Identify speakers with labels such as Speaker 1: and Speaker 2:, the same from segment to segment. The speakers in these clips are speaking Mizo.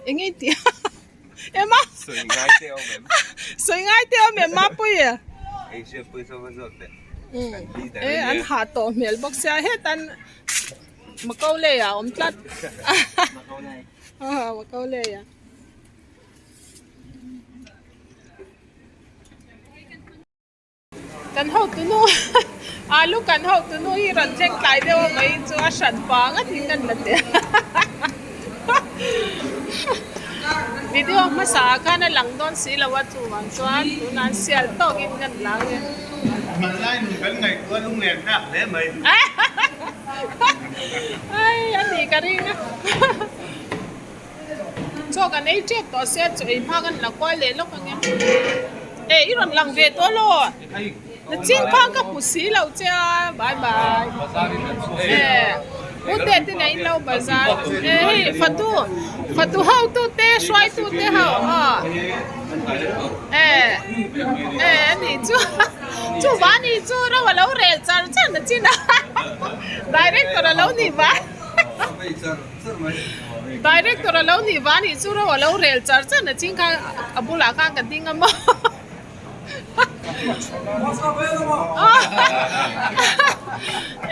Speaker 1: Eng nge i tih a? Ema!
Speaker 2: Sawi ngai te awm em?
Speaker 1: Sawi ngai te awm em Mapui?
Speaker 2: Ei hriat pui saw va zawt teh.
Speaker 1: E an hah tawh hmel bawk sia hetan Macaulay ah a awm tlat.
Speaker 2: Macaulay.
Speaker 1: Macaulay ah. Kan hotunu alu kan hotunu hi rawn thleng tlai deuh a mai chu a hran pang a tih kan la teh a video hmasa ah khan a lang dawn si lo a chuvang chuan tunah an sial tawkin kan la ang e.
Speaker 3: Hmanlai nun kan ngaihtuah lunglen thlak hle mai.
Speaker 1: Ai a nih ka ring a. Chaw kan ei tep tawh sia chaw ei hma kan la kual leh lawk ang em? E i rawn lang ve tawh law na ching phang ka hmu si lo che a bye bye e u te te nen in lo bazar e hei fatu fatu ho tu te hruai tu te ho a e e ani chu chu va ni chu ro a lo rel char char na chin a director a lo ni va. Director a lo nih va nih chu ro a lo rel char char na ching kha a bulah khan ka ding a maw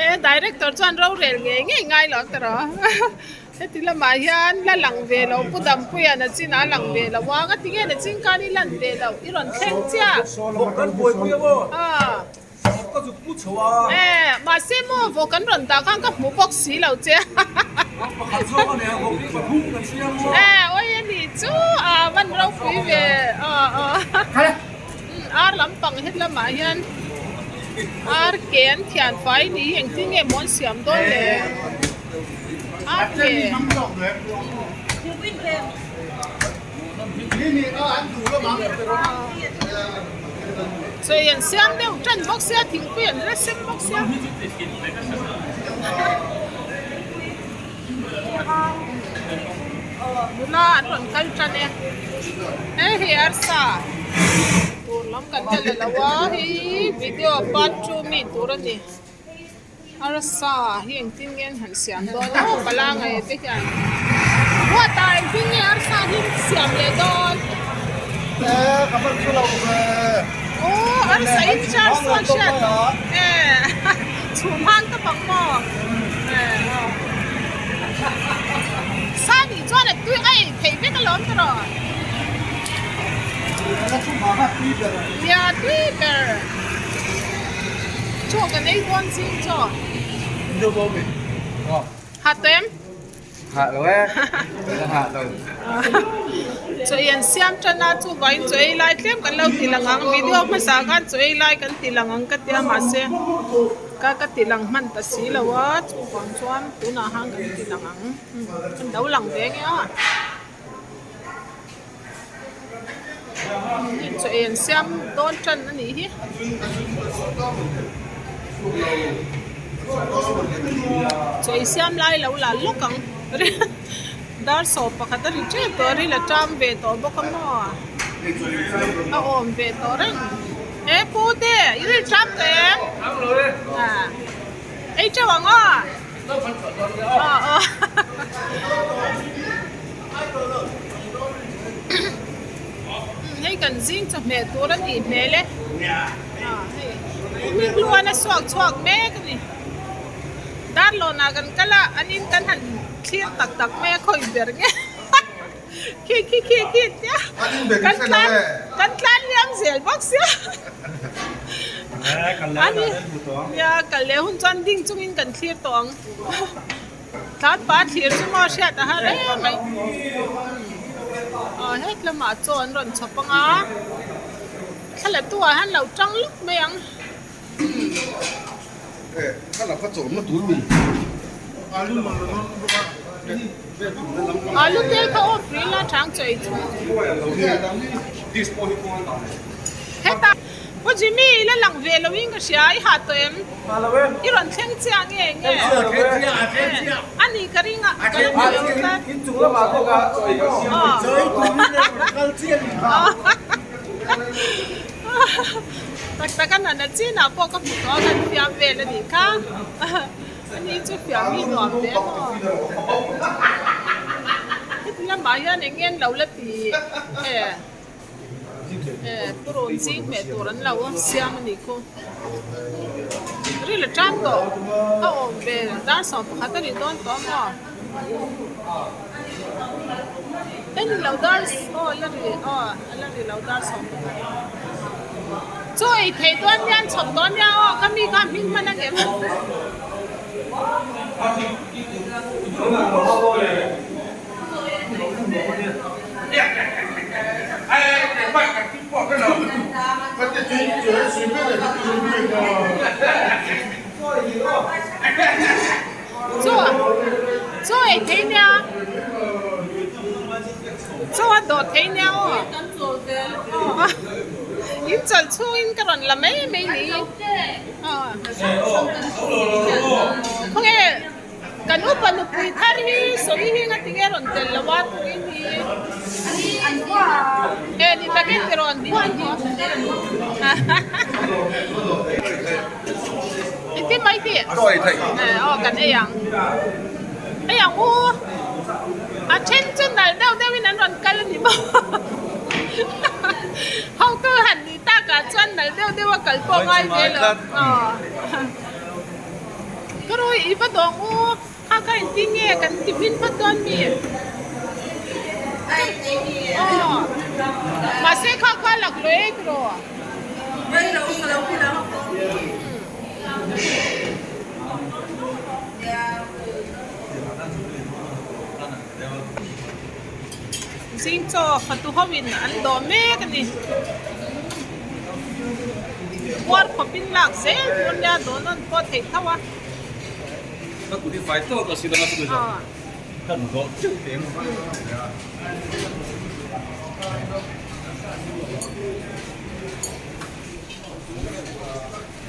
Speaker 1: e director chuan ro rel ngei ngei ngai lo ang tawh heti lamah hian la lang ve lo pu Dampuia na chinah a lang ve lo a nga tinge na ching khan i lan ve loh i rawn thleng chiah a.
Speaker 4: Ka zuk pu chho a.
Speaker 1: E, mahse maw vawk kan rawn dah khan ka hmu bawk si lo che.
Speaker 4: Vawk pakhat zawk a nia, vawk hi pathum kan siam maw.
Speaker 1: E, awi a nih chu a van ropui ve a a. Ar lampang het lamah hian ar ke an thian fai ni hi engtin nge maw an siam dawn le. Ar ke. Chawi an siam deuh tan bawk sia thingpui an la sem bawk sia. Nula an rawn kal tan e he hei arsa tur lam kan la la lo a hei video part 2 mi tur a ni arsa hi engtin nge an han siam dawn a pala ngei te hian huat ah engtin nge arsa hi an siam leh dawn aw arsa in charge chuan hriat e chhum hang ta bang maw sa nih chuan a tui a ei theih vek alawm tawh nia tui ber. Chaw kan ei dawn zing chaw. Ha tawh em?
Speaker 2: Ha lo e. La ha lo.
Speaker 1: Chaw ei an siam tan a chuvangin chaw ei lai tlem kan lo ti lang ang video hmasa khan chaw ei lai kan ti lang ang ka tia mahse ka ka ti lang hman ta si lo a chuvang chuan tunah han kan ti lang ang kan lo lang ve nge a. Chaw ei an siam dawn tan a nih hi. Chaw ei siam lai lo la lawk ang dar sawm pakhat a ri tep tawh a ril a tam ve tawh bawk a maw a awm ve tawh reng he pu te i ril tam tawh em ei teuh ang aw aw aw. Hei kan zing chawhmeh tur a nih hmel e hei hming a suak chhuak mek a ni darlawn ah kan kal a an in kan han thlir tak tak mai a khawi ber nge khi khi khi khi tia kan tlan kan tlan liam zel bawk sia ani nia kal leh hun chuan ding chungin kan thlir tawh ang. Tlan pa thlir chu maw hriat a har em mai. Aw het lamah chaw an rawn chhawp ang a, thla tu ah hian lo tang lawk mai ang. Alu tel kha off rih la chang chaw ei chu. Hetah. Pu Jimmy i la lang ve lo in ka hria, i hah tawh em? I rawn thleng chiah nge nge? A ni ka ring a, ka la hmu lo tlat. Tak tak a nana chinah pawh ka hmu tawh a, kan fiam vel a nih kha. A ni chu fiam hi nuam ve maw? Heti lamah. lamah hian eng nge an lo la tih e e purun zing hmeh tur an lo siam a nih khu ril a tan tawh a awm ve dar 11 a nih dawn tawh a maw en lo dar aw la ri aw a la ri lo dar 11. Chaw ei theih dawn hian chhawp dawn nia aw ka mi kha hming hman ang em? Chaw chaw ei thei nia chaw a dawh thei nia aw in chawlh chhungin ka rawn la mai mai ni khawnge kan upa nupui thar hi sawi hi nga tinge rawn tel lo a tuin hi e ni takin ti rawn khuan Engtin mai tih? Aw kan ei ang. Ei ang u. A then chu nalh deuh deuhin an rawn kal a ni maw. Hotu han nih takah chuan nalh deuh deuh a kal pawh ngai ve lo. Ka rawi i va dawng u. Kha kha engtin nge kan ti hmin phawt dawn mi? Aw. Mahse kha kha lak lo e tiraw? Zing chaw fatu ho in an dawh mek a ni. Puar khawp in lak zel tur nia dawh nawn pawh theih tho a.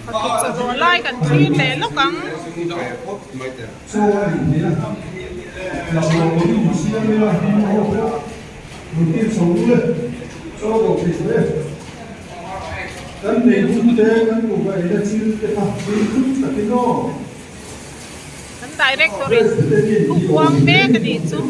Speaker 1: Chawdawh lai kan thlir leh lawk ang. Kan director in thu kuang mek a nih chu.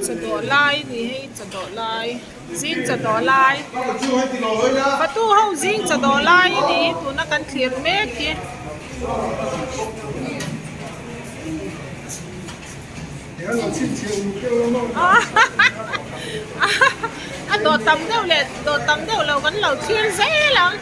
Speaker 1: Chawdawh lai a ni hei chawdawh lai zing chawdawh lai fatu ho zing chawdawh lai a ni tuna kan thlir mek hi. A dawh tam deuh leh dawh tam deuh lo kan lo thlir zel ang.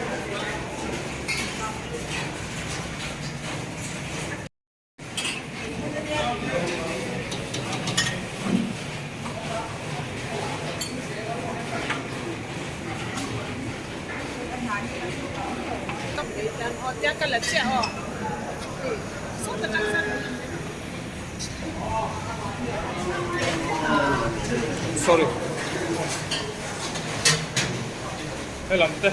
Speaker 4: Sorry. Helam te.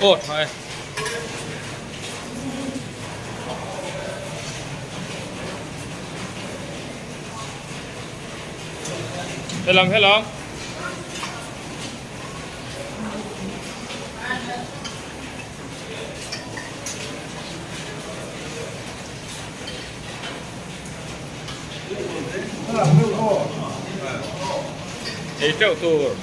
Speaker 4: Aw tha e. Helam helam. Ei teuh tur.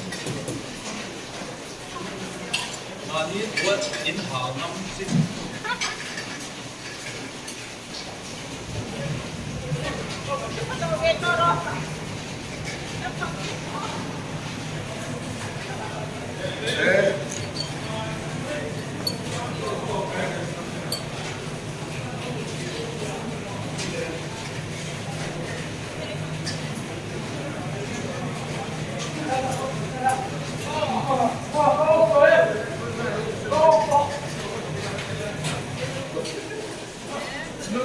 Speaker 1: Ka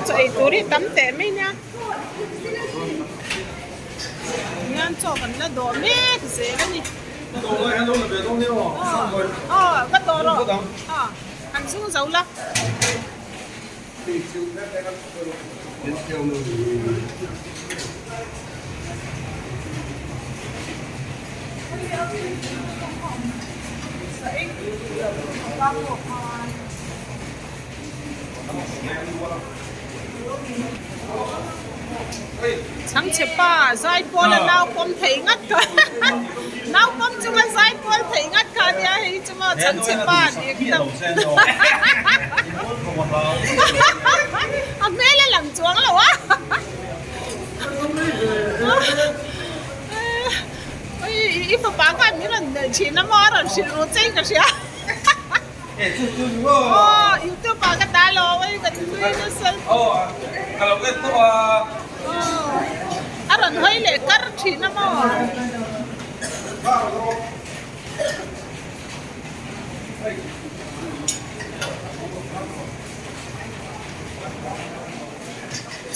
Speaker 1: chaw ei tur hi tam teh mai nia. Hian chaw kan la dawh mek zel a ni. Aw va dawh rawh. Aw han zung zo la. Chhangchhe pa zai pawl a nau pawm thei ngat kha nau pawm chunga zai pawl thei ngat kha ania hei chu maw chhangchhe pa dik tak a hmel a lang chuang lo a i fapa khan min rawn melh thin a maw a rawn hrilh ru che in ka hria. Aw youtube ah ka ta lo a ka nui nasa
Speaker 2: Aw ka lo en tawh a.
Speaker 1: Aw a rawn hawi leh kar thin a maw.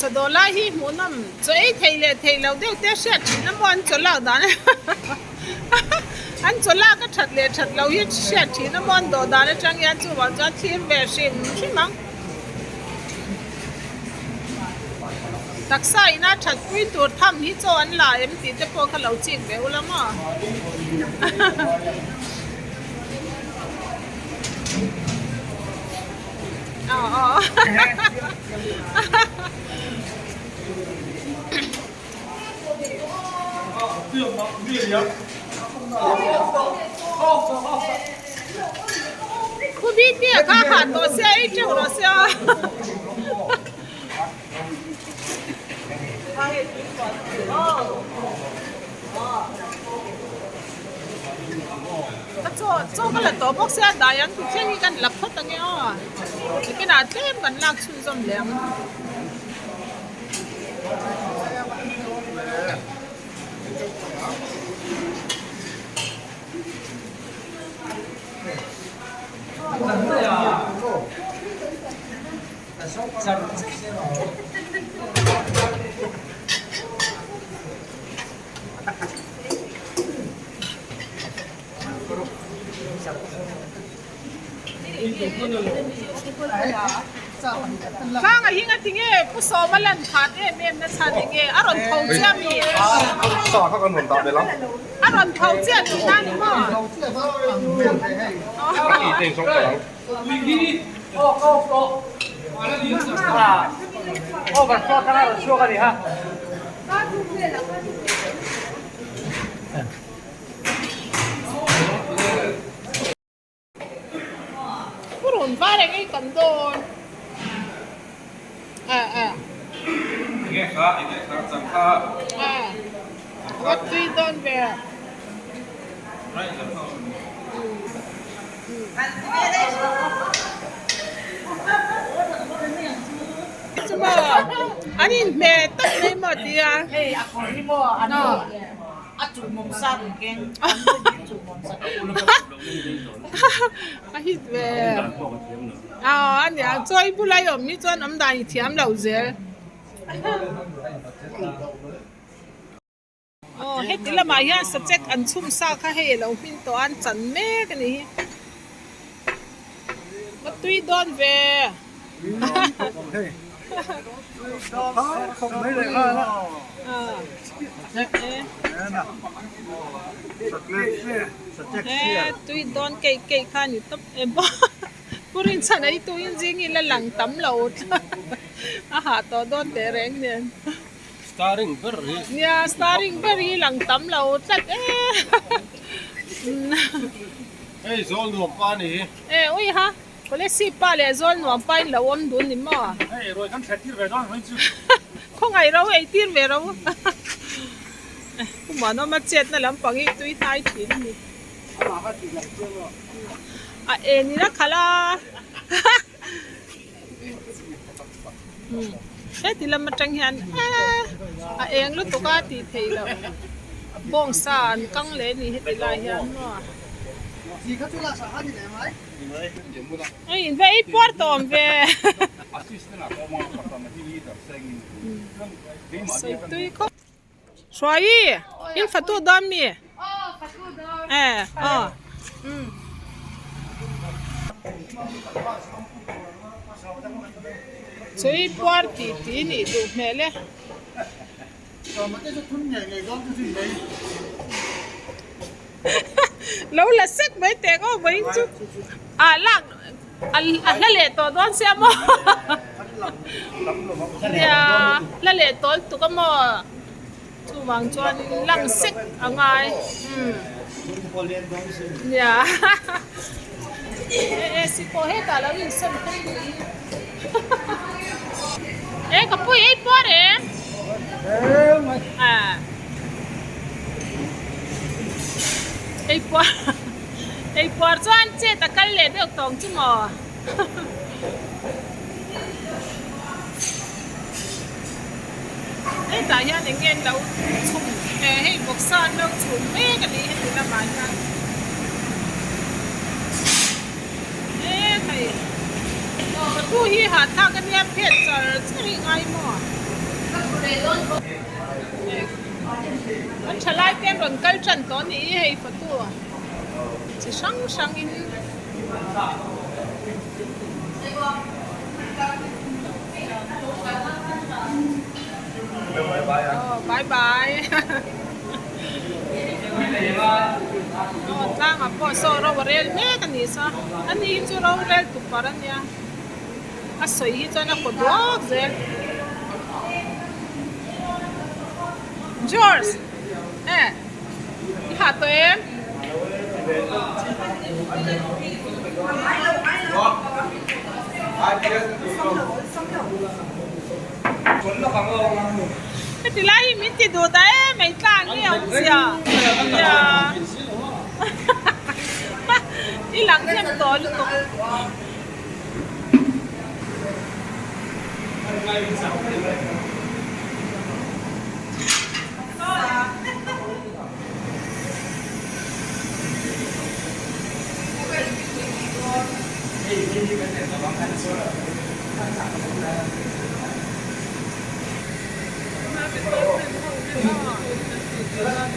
Speaker 1: Chaw lai hi hmuhnawm chaw ei thei leh thei lo deuh te hriat thin a maw an chaw lak dan An chaw lak a that leh that lo hi hriat thin a maw an dawh dan atang hian chuvang chuan thlir ve hrim hrim ang. Taksa ina that pui tur tham hi chaw an la em tih te pawh kha lo chik ve ula maw. Aw aw. Khubi te kha ha tawh sia ei teuh rawh sia. Ka chaw chaw ka la tawh bawk sia dai ang ti thleng hi kan la phawt ange aw. Nikinah tlem kan lak chhunzawm leh ang. Tlanga hi nga tinge Pu Sawma lan phat em em na chhan enge a rawn tho chiah mi?
Speaker 2: Sa kha kan rawn dah belh ang.
Speaker 1: A rawn tho chiah tih na ni maw?
Speaker 2: A ki te in sawng palh ang.
Speaker 1: Purun var eng ei kan dawn a a.
Speaker 2: Enge kha enge kha chang kha.
Speaker 1: A a tui dawn ve. Chumaw an inhmeh tak mai maw tia.
Speaker 5: Hei a kawr hi maw an. A chulmawm sa run keng
Speaker 1: A hit ve. Aw a nia chawi bulai awm hi chuan awm dan i thiam lo zel. Aw heti lamah hian subject an chhum sa kha hei a lo hmin tawh a an chan mek a nih hi. Va tui dawn ve. Tui dawn keih keih kha ni tawp em Purin chhan ei tuin zing ila lang tam lo a hah tawh dawn teh reng nen.
Speaker 2: Starring ber hi.
Speaker 1: Nia starring ber hi lang tam lo tlat e.
Speaker 2: Hei zawl nuam pa ni hi.
Speaker 1: E ui ha. Kolasib pa leh zawl nuam pa in lo awm dun ni maw?
Speaker 4: Hei ruai kan hre tir ve dawn mai chu.
Speaker 1: Khawngaih ro ei tir ve ro. Pu Muanawma chetna lampang hi tui hnai thin a ni. A en in a khalh a. Heti lam atang hian a eng lutuk a tih theih loh. Bawngsa an kang leh a ni heti lai hian maw. Oi in va ei puar tawh awm ve. Sawi tui khawp. Hruai in fatu dawn mi? Eh aw. Chawi puar tih tih nih duh hmel e. Lo la sek mai teh ngawt vawiin chu ah lak a hla leh tawh dawn sia maw nia hla leh tawl tuk a maw chuvang chuan lang sek a ngai umm nia e si pawh hetah lo insawn phei ni e ka pui ei puar em ah. Eipuar eipuar chuan chet a kal leh deuh tawng chu maw hetah hian eng nge an lo chhum eh hei vawksa an lo chhum mek a ni heti lamah hian e hei patu hi hahthlak ania phet char char hi ngai maw. An thalai te an rawn kal tan tawh a ni hi hei photo chi hrang hrang in aw bye bye aw tlangah pawh saw ro a rel mek a ni saw ani hi chu rorel tupar a nia. A sawi hi chuan a kaw duak zel. George! Eh! I hah tawh em? Heti lai hi min ti duh ta em mai tlang nge awm zia. Nia. I lang hnem tawh lutuk.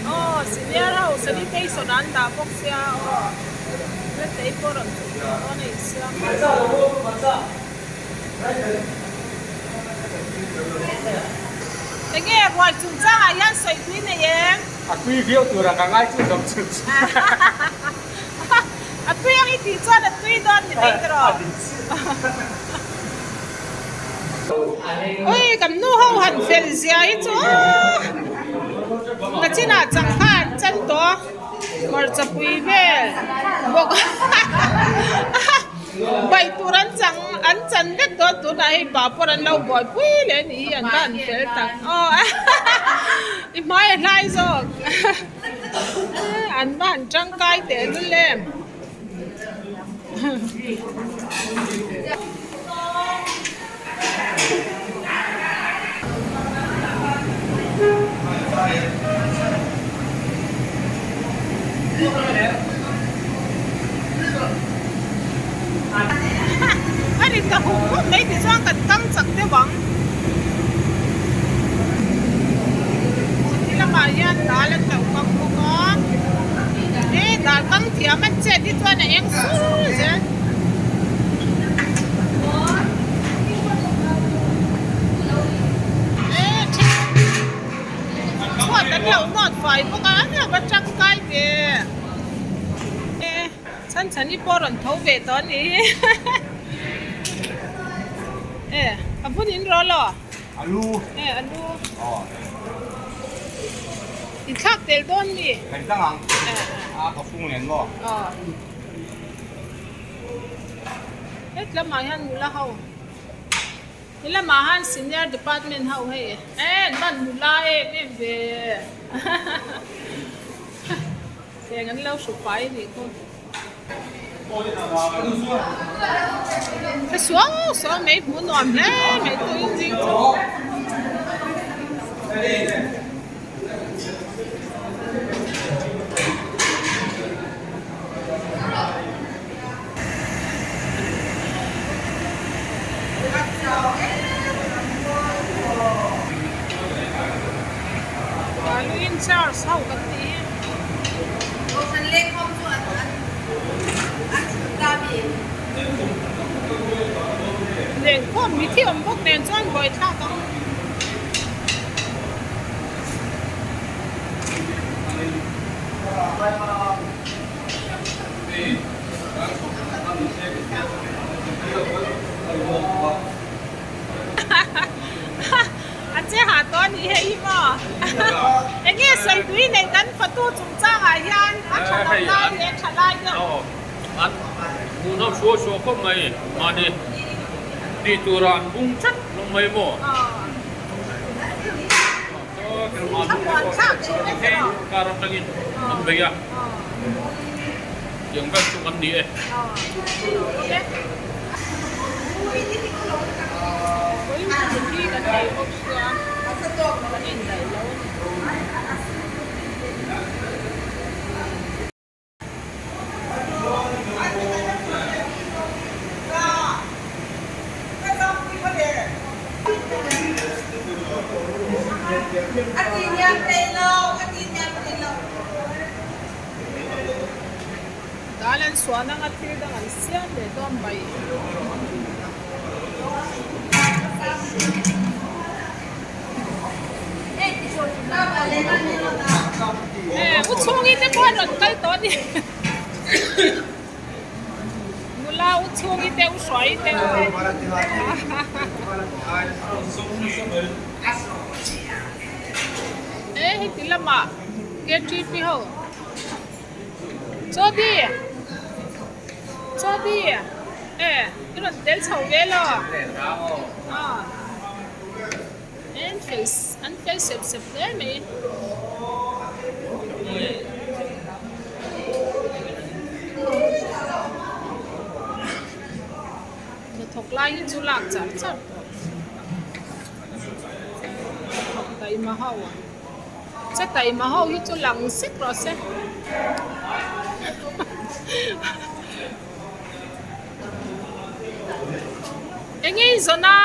Speaker 1: Aw senior ho sanitation an dah bawk sia aw letei pawh rawn chhuk tawh dawn a insiam Enge ruai chungchangah hian sawi tui nei em?
Speaker 2: A tui viau tura ka ngai chu zawm chu chu.
Speaker 1: A tui ang i tih chuan a tui dawn ni mai tawh. Ui kan nu ho han fel zia hi chu aw nachinah changkha an chan tawh a hmarcha pui vel bawk bai tur an chang an chan vek dawn tunah hei pa pawh an lo buaipui leh a ni hi an va han fel tak aw i hmai a hlai zawk an va han tangkai tehlul em. A ri ta hum hum mai tichuan kan tang chak deuh ang. Chiti lamah hian dal an lo kang bawk a. He dal kang thiam an chet hi chuan a eng sur zel. He chhuat an lo nawt fai bawk a an lo va tangkai ve. Chhan chhan hi pawh rawn tho ve tawh a ni hi. E a vun in rawh lo.
Speaker 2: Alu.
Speaker 1: E alu. I thlak tel dawn mi?
Speaker 2: Kan tlang ang. A ka fung nen maw?
Speaker 1: Aw. Het lamah hian nula ho. He lamah han senior department ho hei e an van nula em em ve. Heng an lo hru fai a nih khu. Ka suau suau mai hmuh nuam hle mai tuin zing chu. Force ho kan tih hi.
Speaker 6: Kohhran lengkhawm chu an an an thut ta mi?
Speaker 1: Lengkhawm mi thi awm bawk nen chuan buaithlak ang. A che ha tawh a nih hei hi maw? Enge sawitui nei kan fatu chungchangah hian a tha lo lai leh a tha lai deuh.
Speaker 7: An hmuhnawm suau suau khawp mai mahni tih tura an bung tlat lo mai maw? Kar atangin an bei a, tiang vel chu kan ni e.
Speaker 1: Dal an suan anga thil dang an siam leh dawn mai. U chhungi te pawh an rawn kal tawh a ni. Nula u chhungi te u hruai te e heti lamah KTP ho Chawbi Chawbi e i rawn tel chho ve lo An fel an fel sep sep hle mai. Hnathawk lai hi chu lak char char tawh. Hnathawk taima ho a. Che taima ho hi chu lang sek rawh se. Enge i zawn a?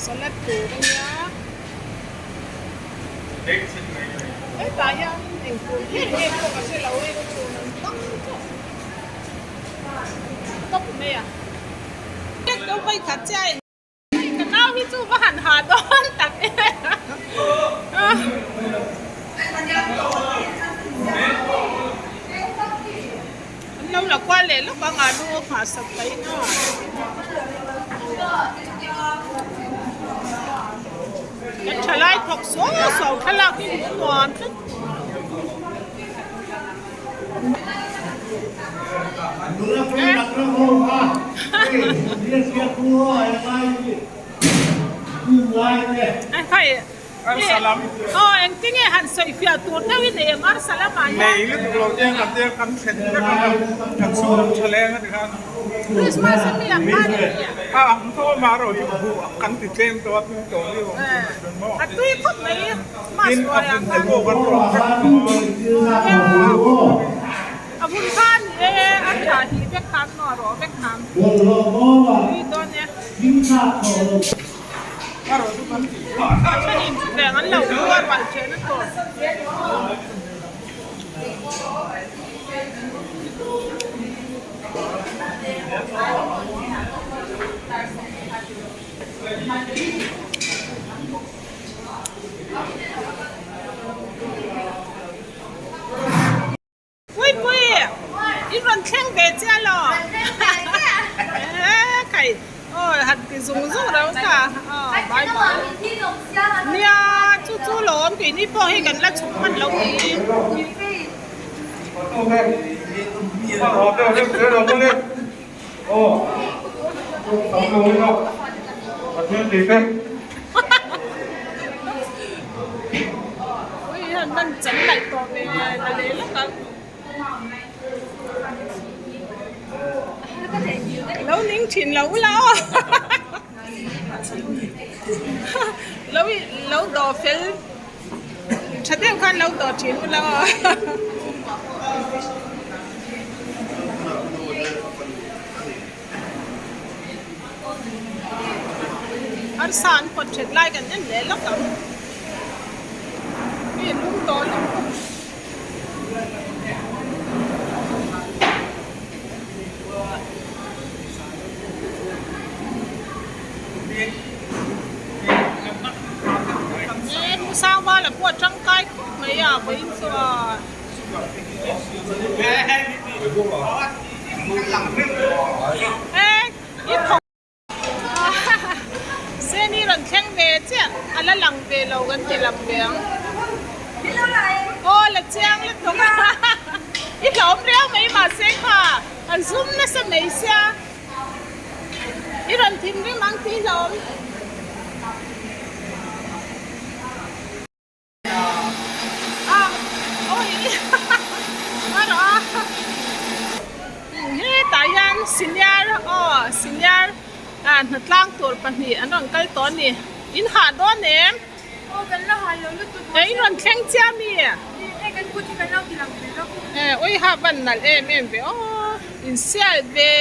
Speaker 1: Salad tur a nia hetah hian engtur nge nge pawh ka hre lo hei chhun an tang tawh tawp mai a. Ka nau hi chu va han ha dawn tak e. An lo la kual leh lawk ang a lu a nghah sak mai na. Kan thalai thawk suau suau thlalak hi hmuh nuam tlat. Engtinge han sawi fiah tur deuhin nei ang Arsalam ah hian.
Speaker 3: Nei lutuk lo te kan te kan thlen vek ang a kan chhung tha leng a ti khan.
Speaker 1: Christmas a mi ang khan a ni a.
Speaker 3: A ang tawh a marawh chu buh kan ti tlem tawh a tui tawh viau ang chu kan maw.
Speaker 1: A tui khawp mai.
Speaker 3: Tin, a vun te pawh kan rawn vek tawh a.
Speaker 1: A vun kha a ni e, a tha hi vek khan maw a rawh vek khan tui dawn e. A thenin thutthleng an lo buar palh then a tawp. Pui pui i rawn thleng ve chiah lo khai aw han ti zung zung reuh kha aw bye bye nia chu chu lo awm tih ni pawh hi kan la chhuk hman lo ni. Ui hian man chan laih tawh ve la leh lawk ang. Lo ning thin lo ula aw. Lo lo dawh fel tha deuh khan lo dawh thin ula aw. Arsa an pawt that lai kan en leh lawk ang. Mi lung tawh lutuk. He nu Sangvala pawh a tangkai khawp mai a vawiin chuan. Seni rawn thleng ve chiah a la lang ve lo kan ti lang ve ang. Aw la chiang lutuk a i hlawm riau mai mahse kha a zum nasa mai sia i rawn thinrim ang tih hlawm. Hetah hian senior aw senior hnatlang tur pahnih an rawn kal tawh a ni in hah dawn em?
Speaker 6: Aw kan la hah lo lutuk
Speaker 1: e in rawn thleng chiah mi?
Speaker 6: Hei kan kut hi kan lo ti lang ve lawk.
Speaker 1: E ui ha van nalh em em ve aw in sial ve.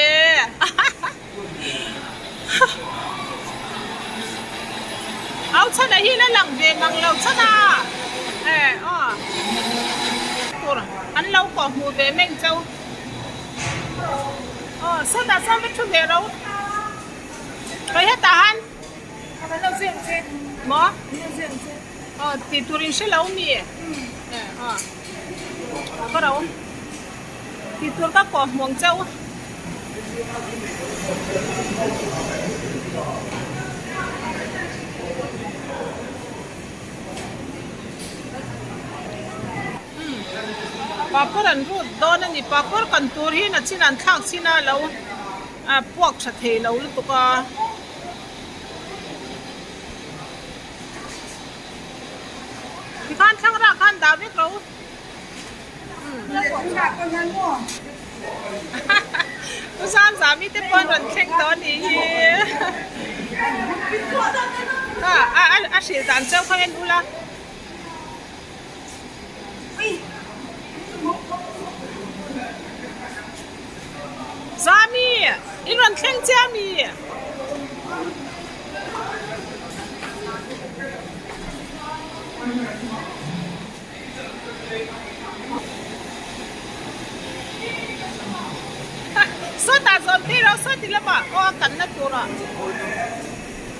Speaker 1: Au chhan a hi la lang ve mang lo chhan a e aw tur an lo kawh hmuh ve meng chau aw sawtah chuan va thu ve ro kei hetah han maw aw tih tur in hre lo mi e aw ka ro. Tih tur ka kawh hmuang chauh. Papawr an rut dawn a ni. Papawr kan tur hi na chin an thlak chin a lo puak tha thei lo lutuk a. Tikhan thlang rah khan dah vek ro. Pu Zamzami te pawh an rawn thleng tawh a nih hi. A hrilh dan chauh kha en ula. Zami, in rawn thleng chiah a mi? Sawtah zawn phei ro sawti lamah aw a kanna turah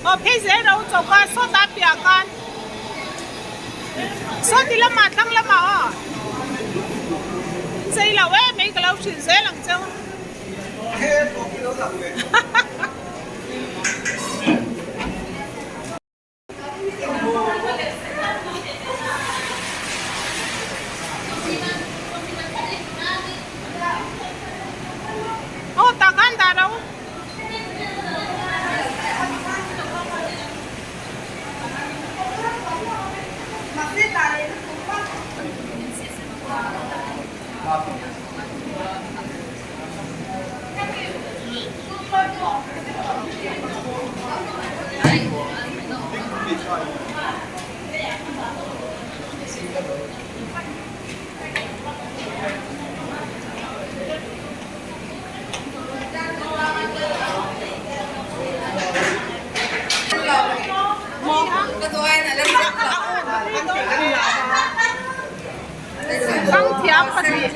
Speaker 1: aw phei zel ro choka sawtah piah khan sawti lamah thlang lamah aw in zei lo em mai ka lo hrilh zel ang cheu. Aw tah khan dah ro. Thangthiam pahnih.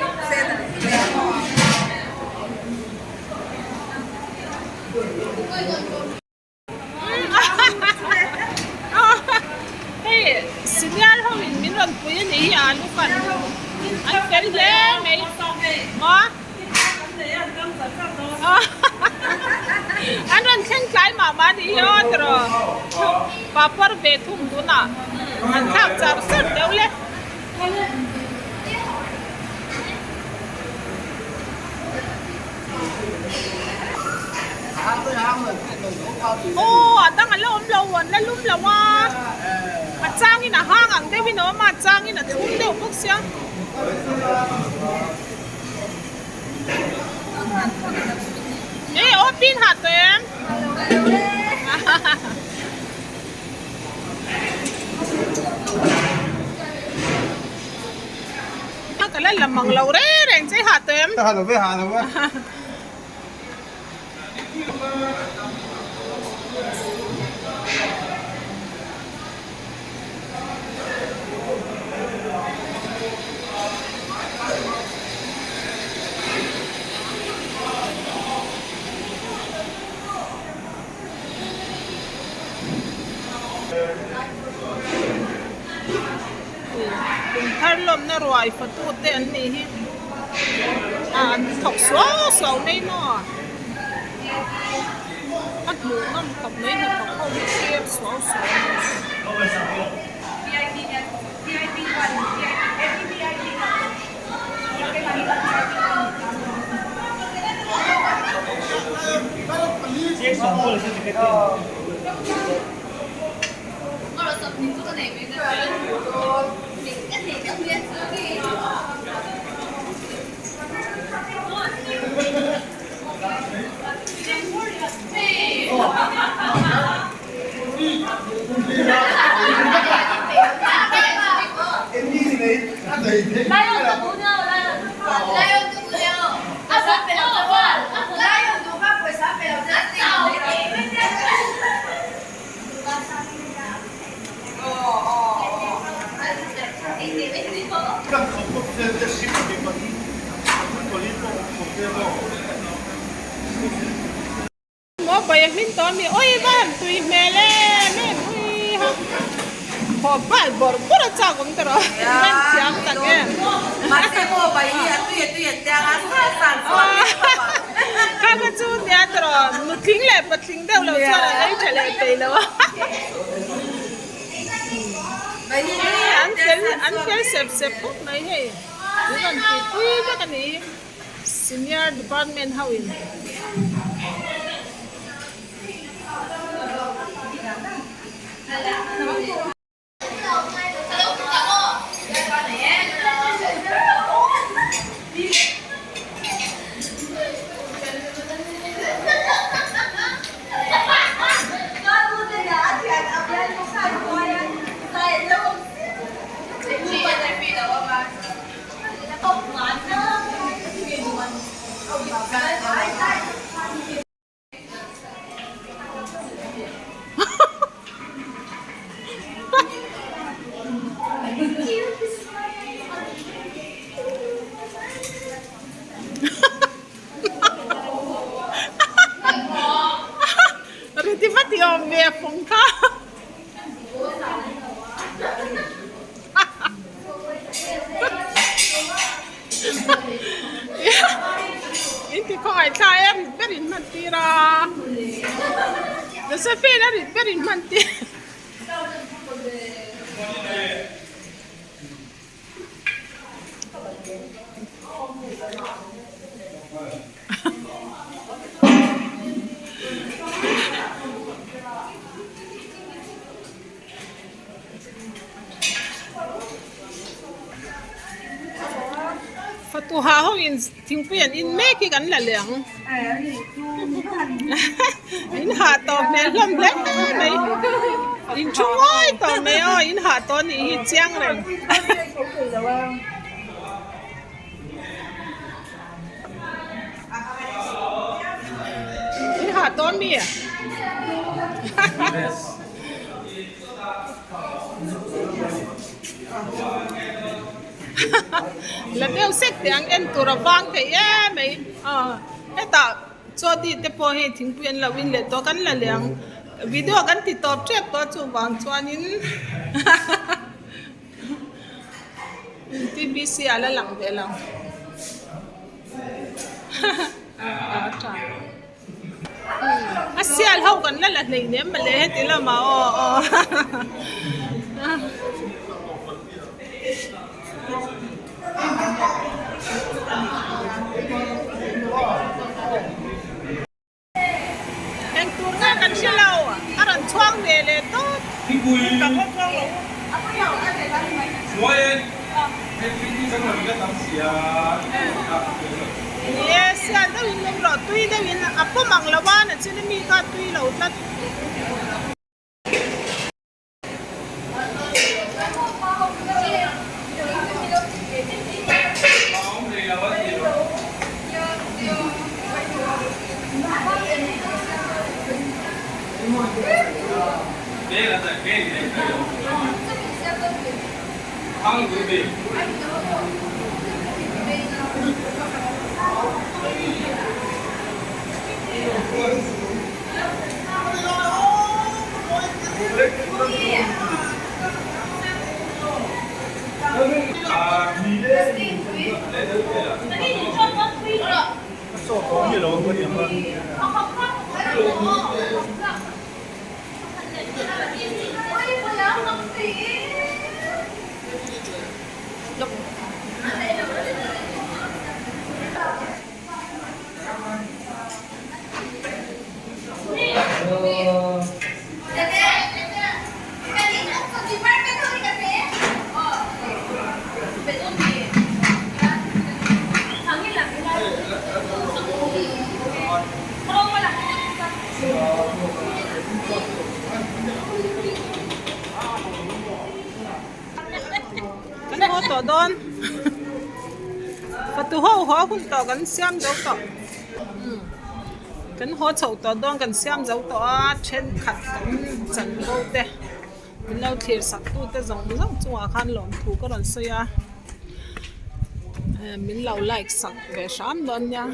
Speaker 1: Hei senior ho in min rawn pui a ni hi a lu kan an fel hle mai maw an rawn thleng tlai mah mah a ni hi aw tiraw papawr ve thung tunah an thlak char char deuh le. Aw a dang a la awm lo an la lum lo a a chang in a hang ang deuh in a awm a a chang in a thlum deuh bawk sia. Ê aw pin hah tawh em? Ka la lam ang lo reng reng che hah tawh em?
Speaker 3: Hah lo ve hah lo ve.
Speaker 1: Kum thar lawmna ruai fatu te an nih hi a an thawk suau suau mai maw a hmuh nawm khawp mai hnathawk ho hi thlir suau suau mai. Maw bai a hmin tawh a mi awi va han tui hmel em em ui ha haw bal bawrh bawrh a chak awm ta rawh van thiam tak em
Speaker 6: Mahse maw bai hi a tui a tui an tiang a sa san sual leh khawp ang.
Speaker 1: Kha kha chu nia ta rawh nutling leh patling deuh lo chuan an ei tha leh thei lo a. An fel an fel sep sep khawp mai hei min rawn tih pui vek a ni. Senior department ho in. Riti va ti awm ve fung kha. In ti khawngaih thla e a rit ber in hman tir a Josephine a rit ber in hman tir. Fatu ha ho in thingpui an in mek hi kan la leh ang in hah tawh hmel hlawm hle mai in thu ngawi tawh mai aw in hah tawh anih hi chiang reng. In hah tawh ami? La deuh sek teh ang en tur a vang thei em mai hetah chawti te pawh hei thingpui an lo in leh tawh kan la leh ang video kan ti tawp tep tawh a chuvang chuanin T_B_C ah la lang ve lo a sial ho kan la la hleinem mawle heti lamah aw aw. Eng tur nge kan hre lo, a rawn chhuang ve leh tawp. Ni e, sial deuhin min rawh tui deuhin a pawm ang lo a, nachin mi kha tui lo tlat. tawh dawn fatu ho haw hun tawh kan siam zo tawh kan haw chho tawh dawn kan siam zo tawh a thenkhat kan chanvo te min lo thlir sak tu te zawng zawng chungah khan lawmthu ka rawn sawi a min lo like sak ve hram dawn nia.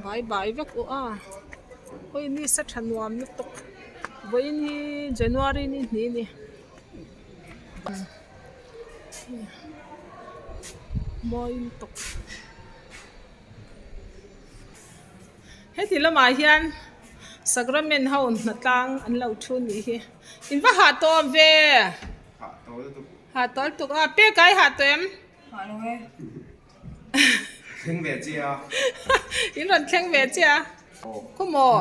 Speaker 1: Bai bai vek u a hawi ni sa tha nuam lutuk vawiin hi January ni hnih a ni mawi lutuk heti lamah hian sacrament ho hnatlang an lo thu nih hi in va hah tawh awm ve hah tawh lutuk a pek ai hah tawh em.
Speaker 2: Thleng ve chiah a.
Speaker 1: In rawn thleng ve chiah a. Khaw maw?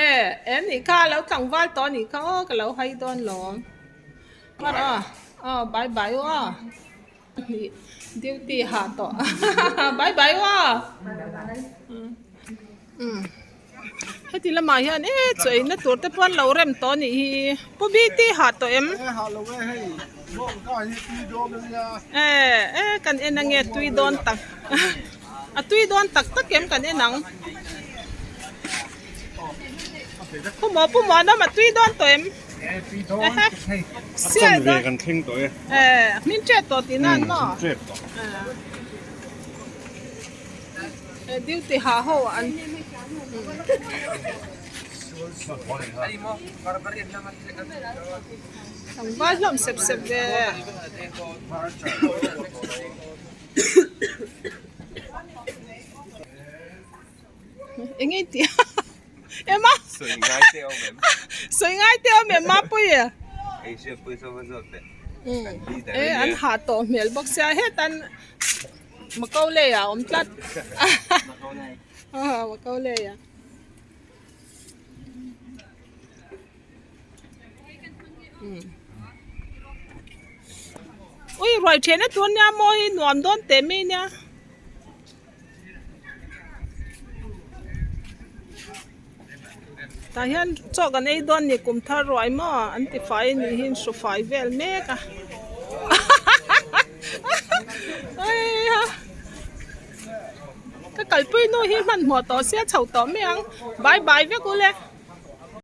Speaker 1: E, e nih kha a lo tlangval tawh a nih kha aw ka lo hai dawn lawm. Mar a, aw bye bye aw a. Nih duty hah tawh. Bye bye aw a. Umm. Heti lamah hian e chaw eina tur te pawh an lo rem tawh a nih hi. Pu Biti hah tawh em?
Speaker 4: E hah lo e hei bawng ka hi tui dawn a nia.
Speaker 1: E e kan en ange tui dawn tak a tui dawn tak tak em kan en ang. Pu maw pu maw anawm a tui dawn tawh em?
Speaker 3: E tui dawn hei. A chan ve kan thleng tawh e.
Speaker 1: E hmin tep tawh tihna an maw?
Speaker 3: Hmin tep tawh.
Speaker 1: Duty ha ho an tlangval hlawm sep sep ve. Eng nge tih a Emma
Speaker 2: Sawi ngai te awm em?
Speaker 1: Sawi ngai te awm em Mapuii?
Speaker 2: Ei hriat pawisa va zawt teh.
Speaker 1: E an hah tawh hmel bawk sia hetan Macaulay a awm tlat Macaulay a Ui ruai then a tur nia maw hi nuam dawn teh mai nia. Tah hian chaw kan ei dawn ni kum thar ruai maw an ti fai a nih hi an hru fai vel mek a heiha ka kalpui nu hi hmanhmawh tawh sia chho tawh mai ang bye bye vek ule.